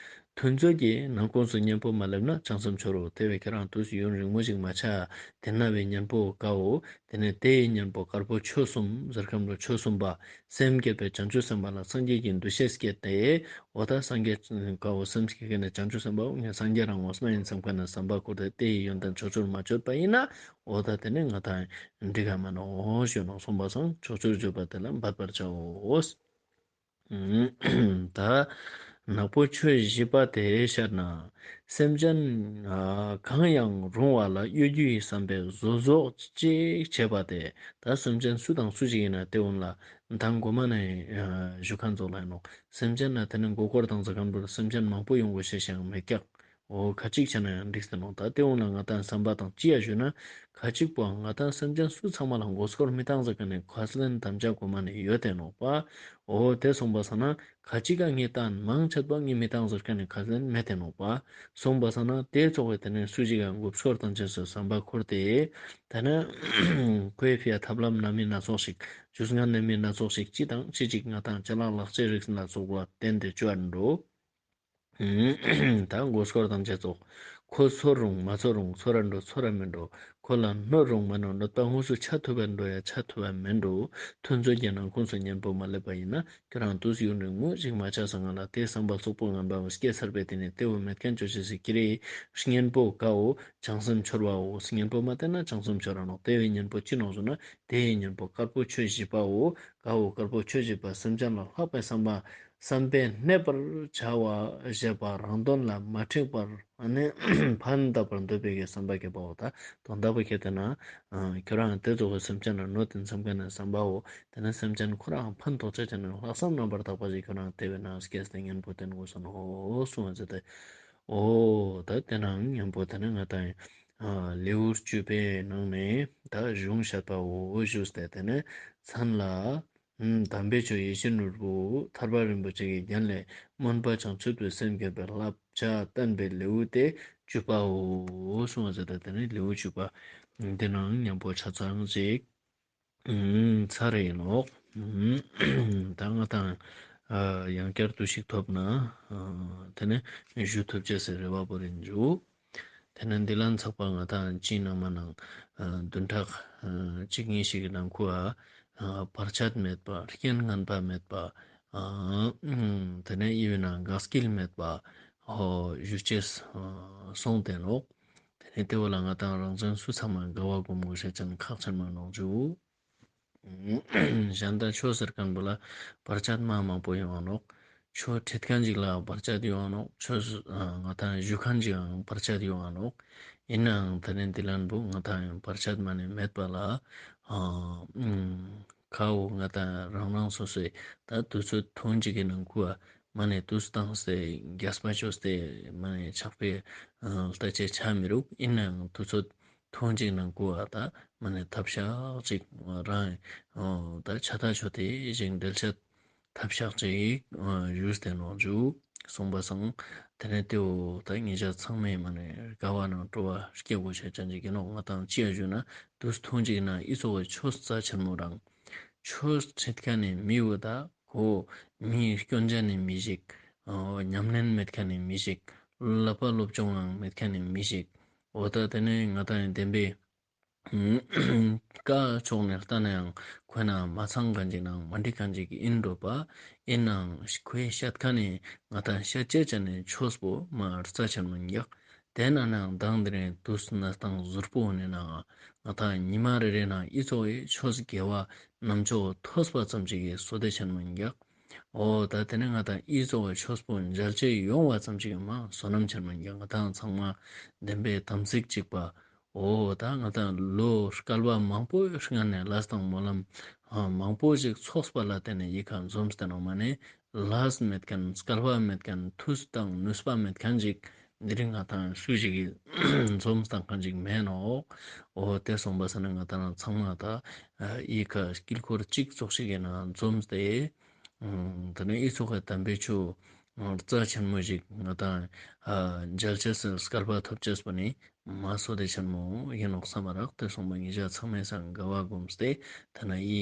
ཐུན་ཚོད་ཀྱི་ནང་ཁོངས་སུ་གཉེན་པོ་མ་སླེབས་ན་བྱང་སེམས་འཆོར་རོ། དེ་བས་ཁྱེད་རང་དུས་ཡུན་རིང་མོ་ཞིག་མ་ཆགས། དེ་ན་བའི་གཉེན་པོ་དཀའོ། དེ་ནས་དེ་ཡི་གཉེན་པོ་དཀར་པོ་ཆོས་གསུམ་ཟེར་ཁམས་ལ་ཆོས་གསུམ་པ། སེམས་བསྐྱེད་པའི་བྱང་ཆུབ་སེམས་དཔའ་ལ་སངས་རྒྱས་ཀྱི་འདུ་ཤེས་བསྐྱེད་དེ། འོ་ད་སངས་རྒྱས་ཀ་བོ་སེམས་བསྐྱེད་མཁན་ནི་བྱང་ཆུབ་སེམས་དཔའ་བོ་ངས་སངས་རྒྱས་རང་ངོ་མ་ཡིན་བསམ་མཁན་ནི་བསམ་པ་འཁོར་ཏེ་དེ་ཡི་ཡོན་ཏན་ཆོས་ཚོར་མ་བཅོས་པ་ཡིན་ན། འོ་ད་དེ་ནི་ང་དང་འགྲིག་ག་མ་ནོག་ཞུ་ནོག་གསུངས་པ་སང་ཆོས་ཚོར་བརྗོད་པ་དེ་ལ་འབད་པར་བྱའོ། ད་ནག་པོ་ཆོས་བཞི་པ་དེ་ཤར་ན། སེམས་ཅན་གང་ཡང་རུང་བ་ལ་གཡོ་སྒྱུ་ཡི་བསམ་པས་བཟོ་བཟོ་ཅིག་བྱེད་པ་དེ། ད་སེམས་ཅན་སུ་དང་སུ་ཞིག་ཡིན་ན་དེ་འོན་ལ། ད་མགོ་མ་ནས་ཞུ་ཁན་ཚོ་ལ་ཡིན་ནོག་སེམས་ཅན་ལ་དེ་ནི་མགོ་སྐོར་དང་ཟ་ཁན་པོར་སེམས་ཅན་མང་པོ་ཡོང་དགོས་ཤེས་ཤིག་མེད་ཀྱག་འོ་ཁ་ཅིག་བྱས་ན་ཡང་འགྲིག་ཟེར་ནོག་ད་དེ་འོན་ལ་ང་དང་བསམ་པ་དང་ཅི་ཡ་ཞུ་ན། ཁ་ཅིག་པོ་ང་དང་སེམས་ཅན་སུ་ཚང་མ་ལ་མགོ་སྐོར་མི་བཏང་ཟེར་ཁན་ནི་ཁས་ལེན་དམ་བཅའ་མགོ་མ་ནས་ཡོད་དེ་ནོག་པ། འོ་དེ་སོང་པ་སང་ན་ཁ་ཅིག་ག་ངས་བཏང་མང་ཆེ་བ་ངས་མི་བཏང་ཟེར་ཁན་ནི་ཁས་ལེན་མེད་དེ་ནོག་པ། སོང་པ་སང་ན་དེ་ཚོགས་པའི་དེ་ནས་སུ་ཞིག་ག་མགོ་སྐོར་དང་བཅས་སུ་བསམ་པ་འཁོར་ཏེ། ད་ནི་ཁོའི་ཕི་ཡ་ཐབས་ལམ་སྣ་མིན་སྣ་ཚོགས་ཤིག་ཇུས་ངན་སྣ་མིན་སྣ་ཚོགས་ཤིག་ཅི་དང་ཅི་ཅིག་ང་དང་ཅ་ལག་ལག་ཆའི་རིགས་ལ་སོགས་པ་བསྟན་ཏེ་བཅོ་བར་འགྲོ། ད་མགོ་སྐོར་དང་བཅས་ཚོགས། ཁོ་ཚོར་རུང་མ་ཚོར་རུང་ཚོར་ར་འགྲོ་ཚོར་ར་མི་འགྲོ། ཁོ་ལ་གནོད་རུང་མ་གནོད་གནོད་པ་དངོས་སུ་ཆ་ཐུབ་པར་འགྲོ་ཡ་ཆ་ཐུབ་པ་མི་འགྲོ། ཐུན་ཚོད་ཀྱི་ནང་ཁོངས་སུ་གཉེན་པོ་མ་སླེབས་པ་ཡིན་ན་ཁྱོད་རང་དུས་ཡུན་རིང་མོ་ཞིག་མ་ཆགས་སང་ང་ལ་དེ་བསམ་པ་རྩོག་པོ་ངན་པ་སྐྱེ་ཚར་བས་དེ་ནས་དེ་བོ་མེད་མཁན་ཅོ་ཅེས་སི་ཀི་རེ། གཉེན་པོ་དཀའོ། བྱང་སེམས་འཆོར་བའོ། གཉེན་པོ་མ་བསྟེན་ན་བྱང་སེམས་འཆོར་ར་ནོག་དེ་བས་གཉེན་པོ་ཅི་ནོག་ཟེར་ན་དེ་ཡི་གཉེན་པོ་དཀར་པོ་ཆོས་བཞི་པའོ། དཀའོ་དཀར་པོ་ཆོས་བཞི་པ་སེམས་ཅན་ལ་ལྷག་པའི་བསམ་པ། བསམ་པས་གནས་པར་བྱ་བ་བཞེད་པ་རང་དོན་ལ་མ་འཁྲིད་པར་ཨ་ནི་ཕན་བཏགས་པར་འདོད་པའི་གི་བསམ་པ་བསྐྱེད་པའོ། ད་དོན་དག་པོ་ཁྱེད་ལྟ་ན། ཁྱོད་རང་དེ་ཚོ་གི་སེམས་ཅན་ལ་གནོད་དེ་འཚམ་མཁན་ནི་བསམ་པའོ། དེ་ནི་སེམས་ཅན་ཁོ་རང་ཕན་ཐོགས་ཆ་ཅན་ནི་ལྷག་བསམ་རྣམ་པར་དག་པ་ཞིག་ཁྱོད་རང་དེ་བས་ན་སྐྱེས་ཏེ་གཉེན་པོ་བསྟེན་དགོས་སོ་ནོ་གསུང་བ་ཟེར་ཏེ། འོ་ད་དེ་ནང་གཉེན་པོ་དེ་ནི་ང་དང་ལེའུ་བཅུ་པའི་ནང་ནས་ད་གཞུང་བཤད་པའོ་ཞུས་ཏེ་དེ་ནི་མཚན་ལ། དམ་པའི་ཆོས་ཡེ་ཤེས་ནོར་བུ་ཐར་པ་རིན་པོ་ཆེ་གི་རྒྱན་ལས་སྨོན་པ་བྱང་ཆུབ་ཏུ་སེམས་བསྐྱེད་པའི་བསླབ་བྱ་བསྟན་པའི་ལེའུ་སྟེ་བཅུ་པའོ་གསུངས་པ་ཟེར་ཏེ་དེ་ནི་ལེའུ་བཅུ་པ། འདི་ནང་མཉམ་པོ་ཆ་ཚང་ཅིག་ཚར་ཡིན་ནོག་ད་ང་དང་ཡང་བསྐྱར་དུ་ཞིག་ཐོབ་ན་དེ་ནི་ཞུ་ཐུབ་ཅེས་སི་རེ་བ་བོ་རིན་འཇུག་དེ་ནས་འདི་ལ་ཚགས་པ་ང་དང་ཅི་ནང་མ་ནང་བདུན་ཕྲག་གཅིག་གཉིས་ཤིག་གི་ནང་ཁུ་བར་ཆད་མེད་པ་རྐྱེན་ངན་པ་མེད་པ། དེ་ནས་ཡིད་ན་འགག་སྐྱིལ་མེད་པ་ཞུ་ཅེས་སོང་དེ་ནོག་དེ་ནས་དེ་བོ་ལ་ང་དང་རང་བཙན་སུ་ཚང་མ་དགའ་བ་སྒོམ་དགོས་ཤེས་ཅན་ཁག་ཆེན་མ་ནོག་ཇུ། གཞན་དག་ཆོས་ཟེར་མཁན་པོ་ལ་བར་ཆད་མ་མང་པོ་ཡོང་ནོག་ཆོས་ཁྲིད་མཁན་ཅིག་ལ་བར་ཆད་ཡོང་ནོག་ཆོས་ང་དང་ཞུ་མཁན་ཅིག་ཡང་བར་ཆད་ཡོང་ནོག་ཡིན་ནའང་ད་ནི་འདི་ལན་པོ་ང་དང་ཡང་བར་ཆད་མ་ནས་མེད་པ་ལ། ཁའོ་ང་དང་རང་རང་སོ་སོའི་ད་དུས་ཚོད་ཐུང་ཅིག་གི་ནང་ཁུ་བ་མ་ནས་དུས་བཏང་སྟེ་རྒྱས་པ་བཅོས་ཏེ་མ་ནས་ཆགས་པའི་ལྟ་ཅེས་ཆ་མི་རུག་ཡིན་ནའང་དུས་ཚོད་ཐུང་ཅིག་ནང་ཁུ་བ་ད་མ་ནས་ཐབས་ཤག་ཅིག་རང་ད་ཆ་ད་ཆོ་དེ་ཞིག་འགྲེལ་བཤད་ཐབས་ཤག་ཅིག་ཞུས་ཏེ་ནོག་ཇུ། གསུངས་པ་སང་དེ་ནས་དེའོ་ད་ངེད་ཅག་ཚང་མས་མ་ནས་དགའ་བ་ནང་སྤྲོ་བ་སྐྱེ་དགོས་ཤེས་ཅན་ཅིག་ཡིན་ནོག་ང་དང་ཅི་ཡ་ཞུ་ན་དུས་ཐུང་ཅིག་ན་ཨི་ཚོ་བའི་ཆོས་རྩ་ཆེན་མོ་རང་ཆོས་ཁྲིད་མཁན་ནི་མི་བོ་ད་གོ་མི་སྐྱོན་ཅན་ནི་མི་ཞིག་ཉམས་ལེན་མེད་མཁན་ནི་མི་ཞིག་བསླབ་པ་སློབ་སྦྱོང་ཡང་མེད་མཁན་ནི་མི་ཞིག་འོ་ད་དེ་ནས་ང་དང་ཡང་བདེན་པའི་བཀའ་ཕྱོགས་ནས་ལྟ་ན་ཡང་ཁོ་ན་མ་ཚང་གང་ཅིག་ནང་མ་འགྲིག་གང་ཅིག་ཡིན་འགྲོ་པ། ཡིན་ནའང་ཁོའི་བཤད་ཁ་ནས་ང་དང་བཤད་ཅེས་ཅན་ནས་ཆོས་པོ་མ་རྩ་ཆེན་མོ་ཡག་དེ་ན་ནའང་མདང་དེ་རིང་དུས་གནས་སྟངས་ཟུར་པོ་ནས་ནའང་ང་དང་ཉི་མ་རེ་རེ་ནང་ཨི་ཚོ་ཡི་ཆོས་དགེ་བ་རྣམ་ཅོག་ཐོས་པ་ཙམ་ཅིག་གི་བསོད་བདེ་ཆེན་མོ་ཡག་འོ་ད་དེ་ནས་ང་དང་ཨི་ཚོ་བའི་ཆོས་པོ་མཇལ་ཅེས་ཡོང་བ་ཙམ་ཅིག་མ་བསོད་ནམས་ཆེན་མོ་ཡག་ང་དང་ཚང་མ་བདེན་པའི་དམ་ཚིག་གཅིག་པ། འོ་ད་ང་དང་ལོ་སྐལ་བ་མང་པོའི་སྔ་ནས་ལས་དང་སྨོན་ལམ་མང་པོ་ཞིག་ཚོགས་པ་ལ་བརྟེན་ནས་ཡི་ག་འཛོམས་ཏེ་ནོག་མ་ནས་ལས་མེད་མཁན་སྐལ་བ་མེད་མཁན་མཐུ་དང་ནུས་པ་མེད་མཁན་ཅིག་འདི་རིང་ང་དང་སུ་ཞིག་གིས་འཛོམས་བཏང་མཁན་ཅིག་མེད་ནོག་འོ་དེ་སོང་པ་ས་ནས་ང་དང་ཚང་མ་ད་ཡི་ག་དཀྱིལ་འཁོར་གཅིག་ཙོགས་ཤིག་གི་ནང་འཛོམས་ཏེ། དེ་ནས་ཨི་ཚོགས་ཀྱི་དམ་པའི་ཆོས་རྩ་ཆེན་མོ་ཞིག་ང་དང་མཇལ་ཅེས་སི་སྐལ་པ་ཐོབ་ཅེས་པོ་ནི་མ་བསོད་བདེ་ཆེན་མོ་ཡིན་ནོག་བསམ་པ་རག་དེ་སོང་པ་ངེད་ཅག་ཚང་མས་སང་དགའ་བ་སྒོམས་ཏེ་དེ་ན་ཨི་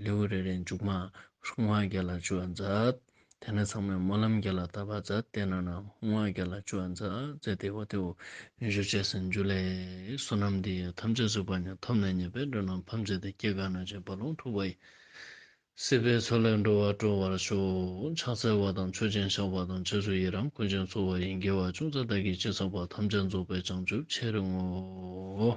ལེའུ་རེ་རེ་མཇུག་མ་རྐང་བ་རྒྱ་ལ་བཅུ་བ་མཛད། དེ་ནས་ཚང་མས་སྨོན་ལམ་རྒྱ་ལ་བཏབ་པ་མཛད། དེ་ནས་ནམ་མཁའ་རྒྱ་ལ་ཕྱོགས་མཛད་མཛད་དེ་བ་དེའོ། ཞུ་བྱས་ཟིན་རྒྱུ་ལས། བསོད་ནམས་འདི་ཡིས་ཐམས་ཅད་གཟིགས་པ་ཉིད། ཐོབ་ནས་ཉེས་པའི་དགྲ་རྣམས་ཕམ་བྱས་ཏེ། སྐྱེ་རྒ་ན་འཆིའི་རྦ་ཀློང་འཁྲུགས་པ་ཡི། སྲིད་པའི་མཚོ་ལས་འགྲོ་བ་སྒྲོལ་བར་ཤོག། ཕྱག་འཚལ་བ་དང་མཆོད་ཅིང་བཤགས་པ་དང་། རྗེས་སུ་ཡི་རང་བསྐུལ་ཞིང་གསོལ་བ་ཡི། དགེ་བ་ཅུང་ཟད་བདག་གིས་ཅི་བསགས་པ། ཐམས་ཅད་རྫོགས་པའི་བྱང་ཆུབ་ཕྱིར་བསྔོ།